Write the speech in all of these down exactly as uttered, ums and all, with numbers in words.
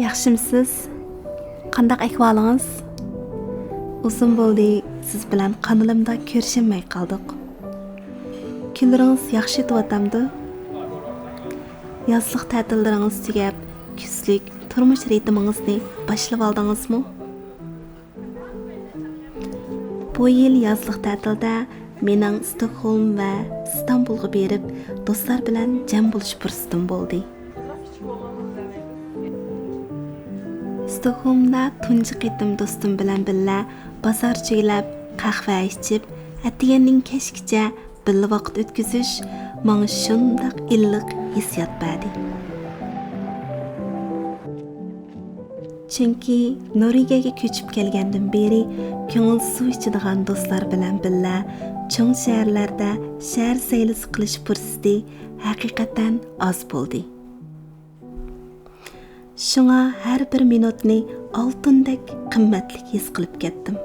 ياخشىمسىز؟ قانداق ئەھۋالىڭىز؟ ئۇزۇن بولدى، سىز بىلەن قانىلىمدا كۆرۈشەلمەي قالدۇق. كۈنلىرىڭىز ياخشى ئۆتۈۋاتامدۇ؟ يازلىق تەتىللىرىڭىز تۈگەپ، كۈزلۈك تۇرمۇش رىتىمىڭىزنى باشلىۋالدىڭىزمۇ؟ بۇ يىل يازلىق تەتىلدە مېنىڭ ستوكھولم ۋە ئىستانبۇلغا بېرىپ، دوستلار بىلەن جەم بولۇش پۇرسىتىم بولدى. ستوكھولمدا تۇنجى قېتىم دوستۇم بىلەن بىللە بازار چۆگىلەپ، قەھۋە ئىچىپ، ئەتىگەننىڭ كەچكىچە بىللە ۋاقىت ئۆتكۈزۈش ماڭا شۇنداق ئىللىق ھېسسىيات بەردى. چۈنكى نورۋېگىيەگە كۆچۈپ كەلگەندىن بېرى كۆڭۈل سۇ ئىچىدىغان دوستلار بىلەن بىللە چوڭ شەھەرلەردە شەھەر سەيلىسى قىلىش پۇرسىتى ھەقىقەتەن ئاز بولدى. شۇڭا ھەر بىر مىنۇتنى ئالتۇندەك قىممەتلىك ھېس قىلىپ كەتتىم.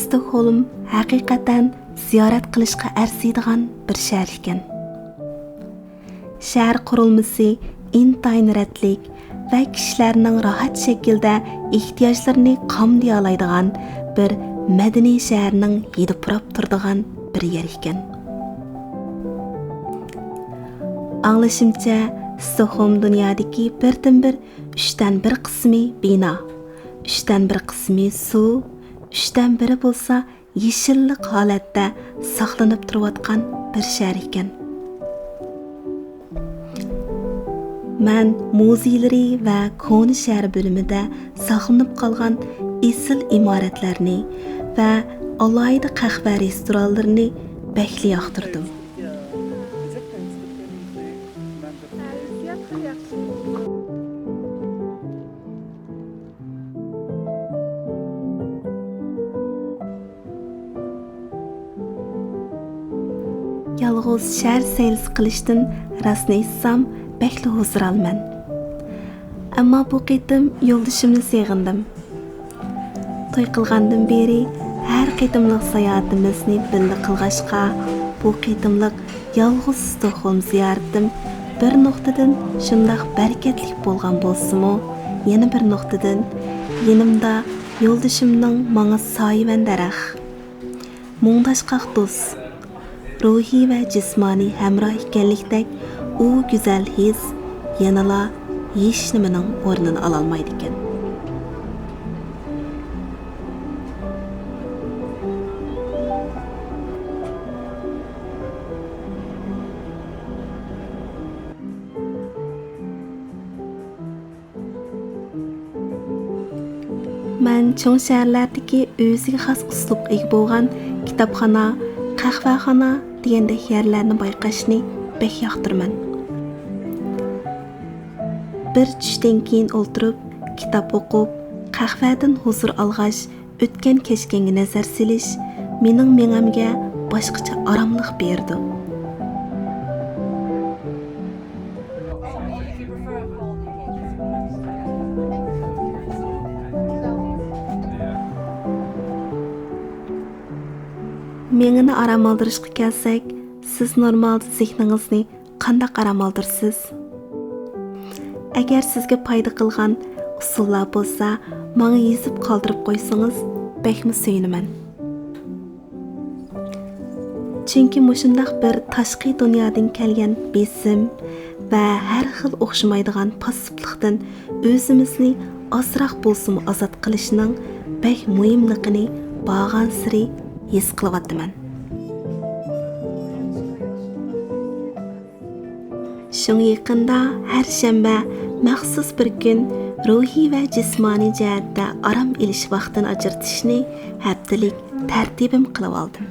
ستوكھولم ھەقىقەتەن زىيارەت قىلىشقا ئەرزىيدىغان بىر شەھەر ئىكەن. شەھەر قۇرۇلمىسى ئىنتايىن رەتلىك ۋە كىشىلەرنىڭ راھەت شەكىلدە ئېھتىياجلىرىنى قامدىيالايدىغان بىر مەدەنىي شەھەرنىڭ ھىدى پۇراپ تۇرىدىغان بىر يەر ئىكەن. ئاڭلىشىمچە، ستوكھولم دۇنيادىكى بىردىنبىر ئۈچتىن بىر قىسمى بىنا، ئۈچتىن بىر قىسمى سۇ، ئۈچتىن بىرى بولسا يېشىللىق ھالەتتە ساقلىنىپ تۇرۇۋاتقان بىر شەھەر ئىكەن. مەن مۇزېيلىرى ۋە كونا شەھەر بۆلۈمىدە ساقلىنىپ قالغان ئېسىل ئىمارەتلەرنى ۋە ئالاھىدە قەھۋە رېستورانلىرىنى بەكلا ياقتۇردۇم. يالغۇز شەھەر سەيلىسى قىلىشتىن، راستىنى ئېيتسام، بەكلا ھۇزۇر ئالىمەن. ئەمما بۇ قېتىم يولدىشىمنى سېغىندىم. توي قىلغاندىن بېرى ھەر قېتىملىق ساياھىتىمىزنى بىللە قىلغاچقا، بۇ قېتىملىق يالغۇز ستوكھولم زىيارىتىم بىر نۇقتىدىن شۇنداق بەرىكەتلىك بولغان بولسىمۇ، يەنە بىر نۇقتىدىن يېنىمدا يولدىشىمنىڭ ماڭا سايىۋەن دەرەخ، مۇڭداشقاق دوست، روھىي ۋە جىسمانىي ھەمراھ ئىكەنلىكتەك ئۇ گۈزەل ھېس يەنىلا ھېچنېمىنىڭ ئورنىنى ئالالمايدىكەن. مەن چوڭ شەھەرلەردىكى ئۆزىگە خاس ئۇسلۇبقا ئىگە بولغان كىتابخانا، قەھۋەخانا دېگەندەك يەرلەرنى بايقاشنى بەك ياقتۇرىمەن. بىر چۈشتىن كېيىن ئولتۇرۇپ، كىتاب ئوقۇپ، قەھۋەدىن ھۇزۇر ئالغاچ، ئۆتكەن-كەچكەنگە نەزەر سېلىش مېنىڭ مېڭەمگە باشقىچە ئاراملىق بېرىدۇ. مېڭىنى ئارام ئالدۇرۇشقا كەلسەك، سىز نورمالدا زېھنىڭىزنى قانداق ئارام ئالدۇرىسىز؟ ئەگەر سىزگە پايدا قىلغان ئۇسۇللار بولسا، ماڭا يېزىپ قالدۇرۇپ قويسىڭىز، بەكمۇ سۆيۈنىمەن. چۈنكى مۇشۇنداق بىر تاشقى دۇنيادىن كەلگەن بېسىم ۋە ھەر خىل ئوخشىمايدىغان پاسسىپلىقتىن ئۆزىمىزنى ئازراق بولسىمۇ ئازاد قىلىشنىڭ بەك مۇھىملىقىنى بارغانسېرى ھېس قىلىۋاتىمەن. شۇڭا يېقىندا ھەر شەنبە مەخسۇس بىر كۈن روھىي ۋە جىسمانىي جەھەتتە ئارام ئېلىش ۋاقتىنى ئاجرىتىشنى ھەپتىلىك تەرتىبىم قىلىۋالدىم.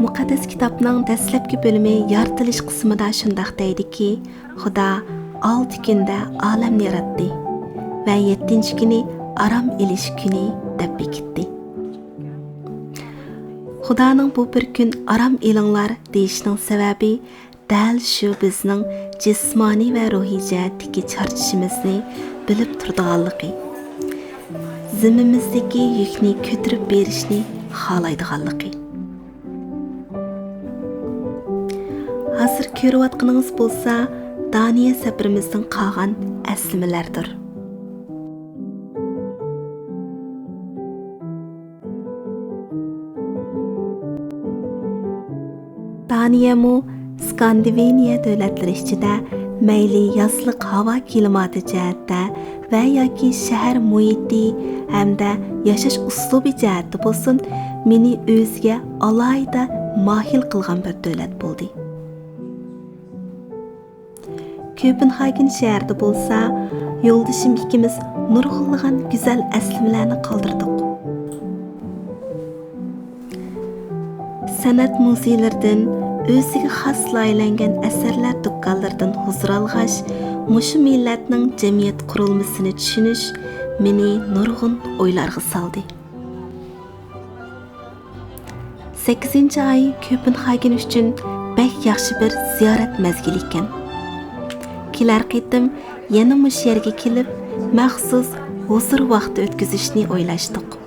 مۇقەددەس كىتابنىڭ دەسلەپكى بۆلۈمى يارىتىلىش قىسمىدا شۇنداق دەيدىكى، خۇدا ئالتە كۈندە ئالەمنى ياراتتى ۋە يەتتىنچى كۈنى ئارام ئېلىش كۈنى دەپ بېكىتتى. خۇدانىڭ بۇ بىر كۈن ئارام ئېلىڭلار دېيىشنىڭ سەۋەبى دەل شۇ بىزنىڭ جىسمانىي ۋە روھىي جەھەتتىكى چارچىشىمىزنى بىلىپ تۇرىدىغانلىقى، زىممىمىزدىكى يۈكنى كۆتۈرۈپ بېرىشنى خالايدىغانلىقى. ھازىر كۆرۈۋاتقىنىڭىز بولسا دانىيە سەپىرىمىزدىن قالغان ئەسلىمىلەردۇر. دانىيەمۇ سكاندىناۋىيە دۆلەتلىرى ئىچىدە مەيلى يازلىق ھاۋا كىلىماتى جەھەتتە ۋە ياكى شەھەر مۇھىتى ھەمدە ياشاش ئۇسلۇبى جەھەتتە بولسۇن، مېنى ئۆزىگە ئالاھىدە مايىل قىلغان بىر دۆلەت بولدى. كۆپېنھاگېن شەھىرىدە بولسا، يولدىشىم ئىككىمىز نۇرغۇنلىغان گۈزەل ئەسلىمىلەرنى قالدۇردۇق. سەنئەت مۇزېيلىرىدىن، ئۆزىگە خاس لايىھەلەنگەن ئەسەرلەر دۇكانلىرىدىن ھۇزۇر ئالغاچ، مۇشۇ مىللەتنىڭ جەمئىيەت قۇرۇلمىسىنى چۈشىنىش مېنى نۇرغۇن ئويلارغا سالدى. سەككىزىنچى ئاي كۆپېنھاگېن ئۈچۈن بەك ياخشى بىر زىيارەت مەزگىلى ئىكەن. كېلەر قېتىم يەنە مۇشۇ يەرگە كېلىپ، مەخسۇس ھۇزۇر ۋاقتى ئۆتكۈزۈشنى ئويلاشتۇق.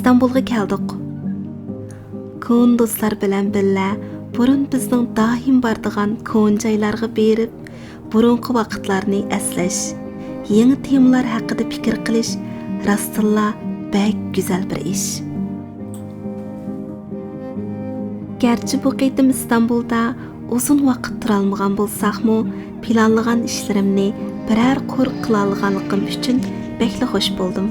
ئىستانبۇلغا كەلدۇق. كونا دوستلار بىلەن بىللە بۇرۇن بىزنىڭ دائىم بارىدىغان كونا جايلارغا بېرىپ، بۇرۇنقى ۋاقىتلارنى ئەسلەش، يېڭى تېمىلار ھەققىدە پىكىر قىلىش راستتىنلا بەك گۈزەل بىر ئىش. گەرچە بۇ قېتىم ئىستانبۇلدا ئۇزۇن ۋاقىت تۇرالمىغان بولساقمۇ، پىلانلىغان ئىشلىرىمنى بىرەر قۇر قىلالىغانلىقىم ئۈچۈن بەكلا خوش بولدۇم.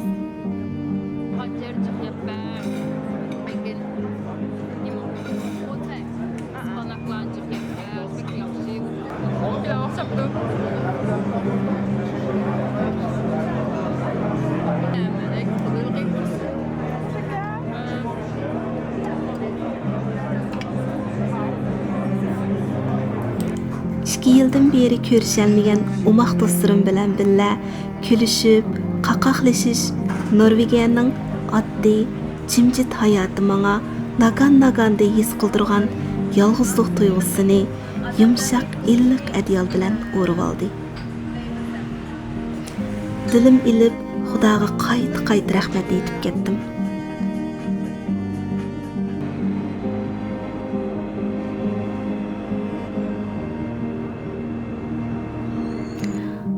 ئىككى يىلدىن بېرى كۆرۈشەلمىگەن ئوماق دوستلىرىم بىلەن بىللە كۈلۈشۈپ، قاقاقلىشىش نورۋېگىيەنىڭ ئاددىي، جىمجىت ھاياتى ماڭا ناگان-ناگاندىن ھېس قىلدۇرغان يالغۇزلۇق تۇيغۇسىنى يۇمشاق، ئىللىق ئەدىيال بىلەن ئورىۋالدى. دىلىم ئېلىپ، خۇداغا قايتا-قايتا رەھمەت ئېيتىپ كەتتىم.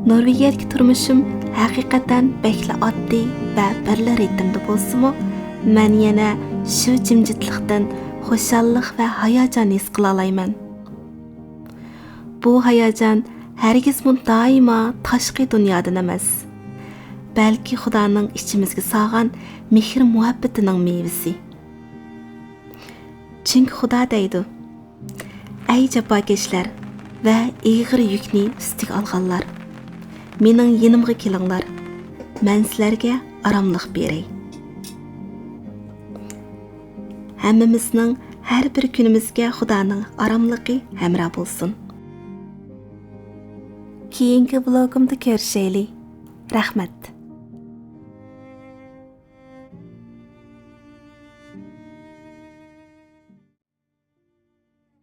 نورۋېگىيەدىكى تۇرمۇشۇم ھەقىقەتەن بەكلا ئاددىي ۋە بىرلا رىتىمدا بولسىمۇ، مەن يەنە شۇ جىمجىتلىقتىن خۇشاللىق ۋە ھاياجان ھېس قىلالايمەن. بۇ ھاياجان ھەرگىزمۇ دائىما تاشقى دۇنيادىن ئەمەس، بەلكى خۇدانىڭ ئىچىمىزگە سالغان مېھىر-مۇھەببىتىنىڭ مېۋىسى. چۈنكى خۇدا دەيدۇ، ئەي جاپاكەشلەر ۋە ئېغىر يۈكنى ئۈستىگە ئالغانلار، مېنىڭ يېنىمغا كېلىڭلار، مەن سىلەرگە ئاراملىق بېرەي. ھەممىمىزنىڭ ھەر بىر كۈنىمىزگە خۇدانىڭ ئاراملىقى ھەمراھ بولسۇن. كېيىنكى ۋلوگۇمدا كۆرۈشەيلى. رەھمەت.